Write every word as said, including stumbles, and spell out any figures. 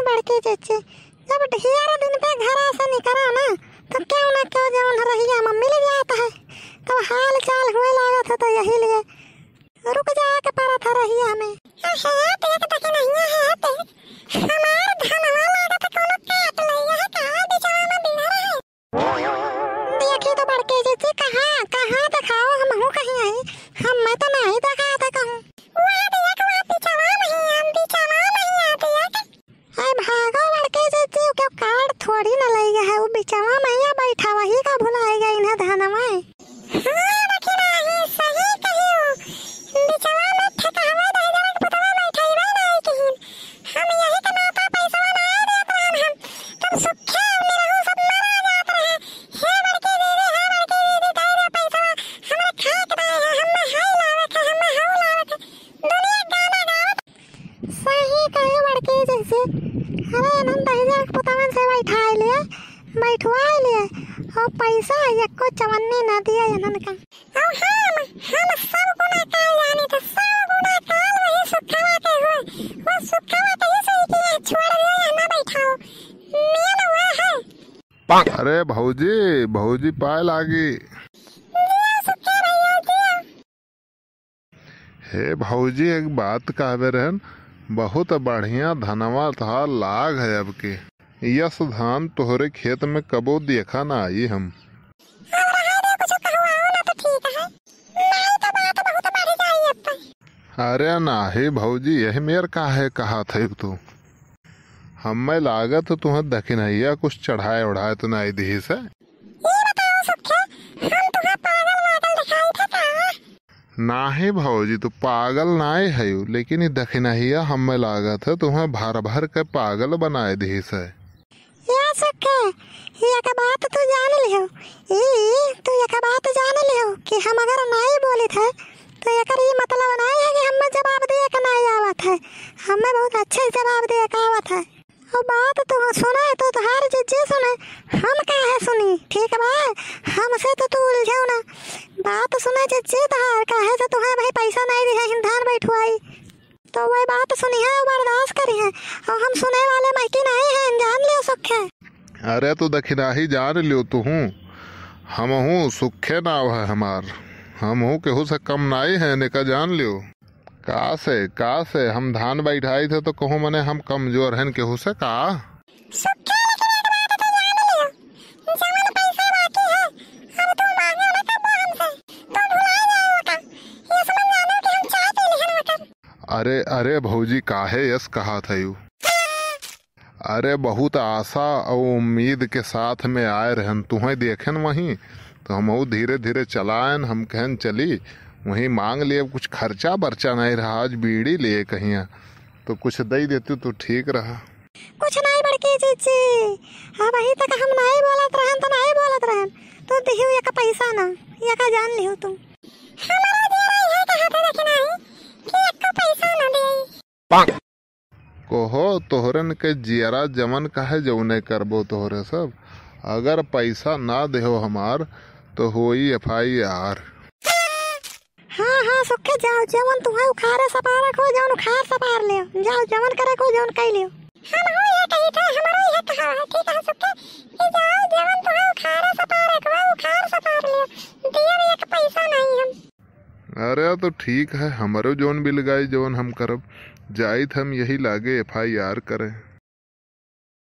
बड़की जिज्जी, जब ढेर दिन पे घरा से निकरा ना, तो केहू ना केहू जवन रहिया में मिल जात है, तब हाल चाल हुए लागत है, तो यही लिए रुक जाए के पड़त है रहिया में। अहे, देख दखिनहिया है, देख, हमार धनवा लागत है, कोनो काट लइया है का, बिचवा में बिना रहे। देखी तो बड़की जिज्जी, कहाँ, कहाँ देखाओ, हमहू कहीं आई, हमें तो नहीं देखात है कहूँ। वहाँ देख, वहाँ बिचवा में ही, हम बिचवा में ही आ, देख। अरे भागो बड़की जिज्जी, क्यों काट थोड़ी न लइया है, वो बिचवा में ही बैठा, वही का भुलाए गई ना धनवा। हाँ, दखिनही, सही कहियो। बिचवा में ठेकहवा दहिजरा के पुतवा बैठइबे नाई किहिन। हम यही के नाता पैसवा नाई देत रहन हम। तब सुखे निरहू सब मरा जात रहे। हे बड़की दीदी, हे बड़की दीदी, दे दे पैसवा। हमरा खाए के नाई है, हम्मे हई लावे के, हम्मे हऊ लावे के। दुनिया गाना गावत। सही कहे बड़की जिज्जी। अरे इन्हन दहिजरा के पुतवन से बैठाए लिए, बैठवाए लिए। और पैसा एको चवन्नी ना दिए इन्हन का। और हम, हम सब गुनाह काल जानी थे, सब गुनाह काल वही सुखवा के हुए। वो सुखवा के ही सही किए, छोड़ दिए, यहाँ ना बैठाओ। मेन हुआ है। अरे भौजी, भौजी पाए लागी। जियो सुखे भैया, जियो। हे भौजी, एक बात कहबे रहन, बहुत बढ़िया धनवा था लाग है अब के। यस धान तोहरे खेत में कबो देखा ना आई हम। अब रहे दे, कुछ कहवाओ ना तो ठीक है, नहीं तो बात बहुत बढ़ जाई अब। अरे नाही भौजी, यही मेर काहे कहा थे तू? हमें लागत तुहें दखिनहिया कुछ चढ़ाए उढ़ाए तो नाई दिहिस है। ये बताओ सुखे, हम तुहें पागल वागल दिखाई थे का? नाही भौजी, तू पागल नाई हयू, लेकिन ई दखिनहिया हमें लागत है तुहें भर भर के पागल बनाए दिहिस है। या सुखे, एक बात तू जान लिहो, ई तू एक बात जान लिहो कि हम अगर नाई बोलित है तो एकर ई मतलब नाई है कि हमें जवाब दिए के नाई आवत है, हमें बहुत अच्छे जवाब दिए के आवत है। और बात तू सुने, तू तोहार जिज्जी सुने, हम काहे सुनी? ठीक बा, हमसे तो तू उलझो ना। बात सुने जिज्जी तोहार, काहे से तुहें भाई पैसा नाई दिहे हिन धान बैठवाई, तो वह बात सुनी है, बर्दाश्त करी है। और हम सुने वाले माइकी नाई है, जान लियो सुखे। अरे तो दखिनही जान लियो तुहूँ, हमहूँ सुखे नाव है हमार, हमहूँ केहू से कम नाई है, नेका जान लियो। का से, का से हम धान बैठाई थे तो कहूँ मने हम कमजोर हन केहू से का? सुखे, लेकिन एक बात तो जान लियो, जवन पैसा बाकी है, अब तू मांगे ना कबो हमसे, तू भुला जाए ओका, ये समझ जानो कि हम चाय पी लिहन ओकर। अरे, अरे भौजी, काहे यस कहा थयू? अरे, बहुत आशा और उम्मीद के साथ में आए रहन, तुहें देखेन वहीं, तो हमहू धीरे धीरे चलाएन, हम कहन चली, वहीं मांग लिए, कुछ खर्चा बर्चा नहीं रहा, आज बीड़ी लिए कहिया, तो कुछ दे देती तो ठीक रहा। कुछ नहीं बड़की जिज्जी, अबहीं तक हम नहीं बोलत रहन तो नहीं बोलत रहन, तो दिहू एक पैसा ना, एका जान लिहू तू। हमारा जियरा इहे कहत है दखिनही कि एको पैसा ना देई। कहो, तोहरन के जियरा जवन कहे जउने करबो तोहरे सब। अगर पैसा ना देहो हमार, तो होई एफ आई आर। हाँ, हाँ, सुखे जाओ, जवन तुहें उखारे सपारे को, जवन उखार सपार लेव। जाओ, जवन करे को, जवन कई लेव। हम हो ये कही थे, हमरो ये कहा है, ठीक है सुखे, कि जाओ, जवन तुहें उखारे सपारे को, उखार सपार लेव। दियब एक पैसा नहीं हम। अरे, तो ठीक है, हमरो जौन बिलगाई जौन हम करब, जाइत हम यही लागे एफ आई आर करे।